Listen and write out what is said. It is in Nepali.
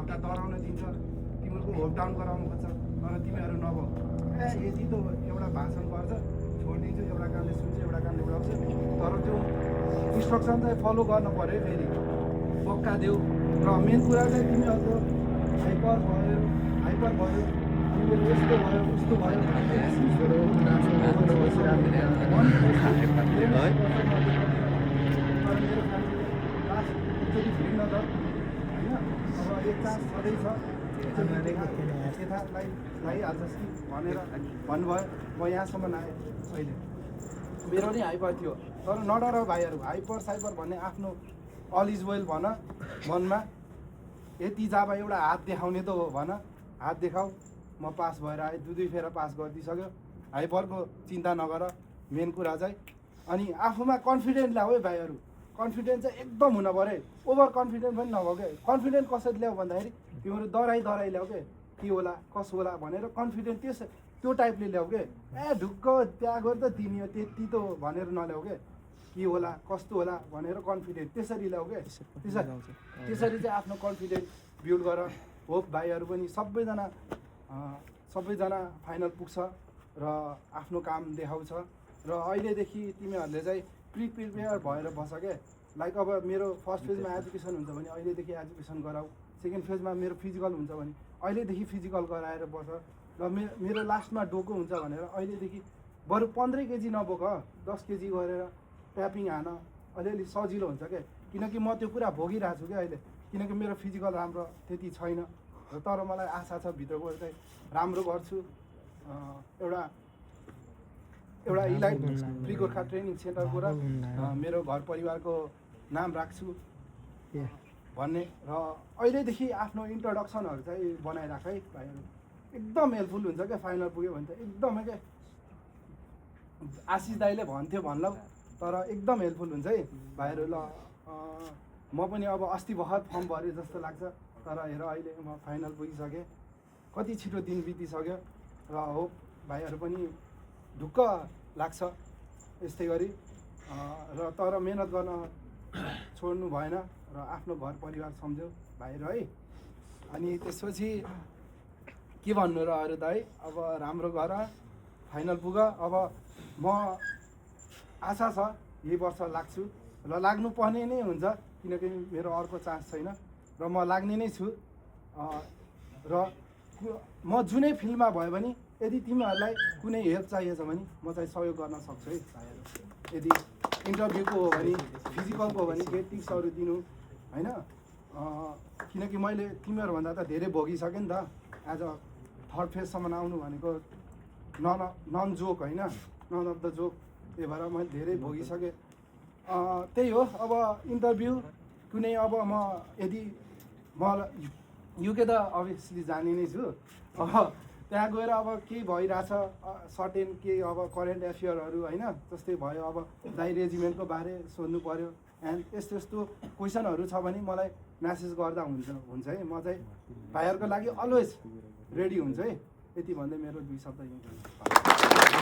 हप्ता डराउन दिन्छ, तिमीहरूको होप डाउन गराउनु खोज्छ, तर तिमीहरू नभो यति त एउटा भाषण गर्छ, छोडिदिन्छु, एउटा कामले सुन्छ, एउटा कामले उडाउँछ, तर त्यो इन्स्ट्रक्सन चाहिँ फलो गर्नु पऱ्यो फेरि पक्का देऊ। र मेन कुरा चाहिँ तिमीहरूको हाइपर भयो, तिमीहरू यस्तो भयो उस्तो भयो फ्री न त होइन। अब एक चान्स छँदैछ, यथालाई लगाइहाल्छस् कि भनेर भन्नुभयो। म यहाँसम्म आएँ, अहिले मेरो नि हाइपर थियो, तर नडर भाइहरू, हाइपर साइपर भन्ने आफ्नो अल इज वेल भन मनमा, यति जाब एउटा हात देखाउने त हो भन, हात देखाऊ, म पास भएर आएँ, दुई फेर पास गरिदिइसक्यो। हाइपरको चिन्ता नगर, मेन कुरा चाहिँ। अनि आफूमा कन्फिडेन्ट ल्याऊ है भाइहरू, कन्फिडेन्ट चाहिँ एकदम हुन पऱ्यो, ओभर कन्फिडेन्ट पनि नभयो क्या। कन्फिडेन्ट कसरी ल्याऊ भन्दाखेरि तिमीहरू डराइ ल्याऊ के होला कसो होला भनेर कन्फिडेन्ट त्यो टाइपले ल्याऊ के। ढुक्क त्यहाँ गएर त तिमी त्यति त भनेर नल्याऊ के होला कस्तो होला भनेर कन्फिडेन्ट त्यसरी ल्याऊ के। त्यसरी चाहिँ आफ्नो कन्फिडेन्ट बिल्ड गर। होप भाइहरू पनि सबैजना फाइनल पुग्छ र आफ्नो काम देखाउँछ। र अहिलेदेखि तिमीहरूले चाहिँ प्रिपेयर भएर बस के। लाइक अब मेरो फर्स्ट फेजमा एजुकेसन हुन्छ भने अहिलेदेखि एजुकेसन गराऊ, सेकेन्ड फेजमा मेरो फिजिकल हुन्छ भने अहिलेदेखि फिजिकल गराएर बस। र मेरो लास्टमा डोको हुन्छ भनेर अहिलेदेखि बरु 15 केजी नबोक, 10 केजी गरेर ट्यापिङ हान, अलिअलि सजिलो हुन्छ क्या। किनकि म त्यो कुरा भोगिरहेको छु क्या अहिले, किनकि मेरो फिजिकल राम्रो त्यति छैन। तर मलाई आशा छ भित्रबाट चाहिँ राम्रो गर्छु। एउटा इलाइट फ्री गोर्खा ट्रेनिङ सेन्टरको र मेरो घर परिवारको नाम राख्छु भन्ने। र अहिलेदेखि आफ्नो इन्ट्रोडक्सनहरू चाहिँ बनाइराख है भाइहरू, एकदम हेल्पफुल हुन्छ क्या। फाइनल पुग्यो भने त एकदमै क्या, आशिष दाइले भन्थ्यो भन्ला, तर एकदम हेल्पफुल हुन्छ है भाइहरू। ल म पनि अब अस्ति भर्खर फर्म भरेँ जस्तो लाग्छ, तर हेर अहिले म फाइनल पुगिसकेँ, कति छिटो दिन बितिसक्यो। र हो भाइहरू पनि ढुक्क लाग्छ यस्तै गरी। र तर मेहनत गर्न छोड्नु भएन र आफ्नो घर परिवार सम्झ्यौ भाइहरू है। अनि त्यसपछि के भन्नु र अरू त है, अब राम्रो गर, फाइनल पुग। अब म आशा छ यही वर्ष लाग्छु र लाग्नुपर्ने नै हुन्छ, किनकि मेरो अर्को चान्स छैन र म लाग्ने नै छु। र म जुनै फिल्डमा भयो भने यदि तिमीहरूलाई कुनै हेल्प चाहिएछ भने म चाहिँ सहयोग गर्न सक्छु है भाइहरू। यदि इन्टरभ्यूको हो भने, फिजिकलको हो भने केही टिप्सहरू दिनु होइन। किनकि मैले तिमीहरूभन्दा त धेरै भोगिसकेँ नि त। एज अ थर्ड फेजसम्म आउनु भनेको नन जोक होइन, नन अफ द जोक। त्यही भएर मैले धेरै भोगिसकेँ। त्यही हो, अब इन्टरभ्यू कुनै अब यदि म युके त अभियसली जाने नै छु। अब त्यहाँ गएर अब केही भइरहेछ सर्टेन केही अब करेन्ट एफेयरहरू होइन, जस्तै भयो अब दाइ रेजिमेन्टको बारे सोध्नु पऱ्यो एन्ड यस्तो क्वेसनहरू छ भने मलाई म्यासेज गर्दा हुन्छ है। म चाहिँ भाइहरूको लागि अलवेज रेडी हुन्छ है। यति भन्दै मेरो 2 शब्द यहीँ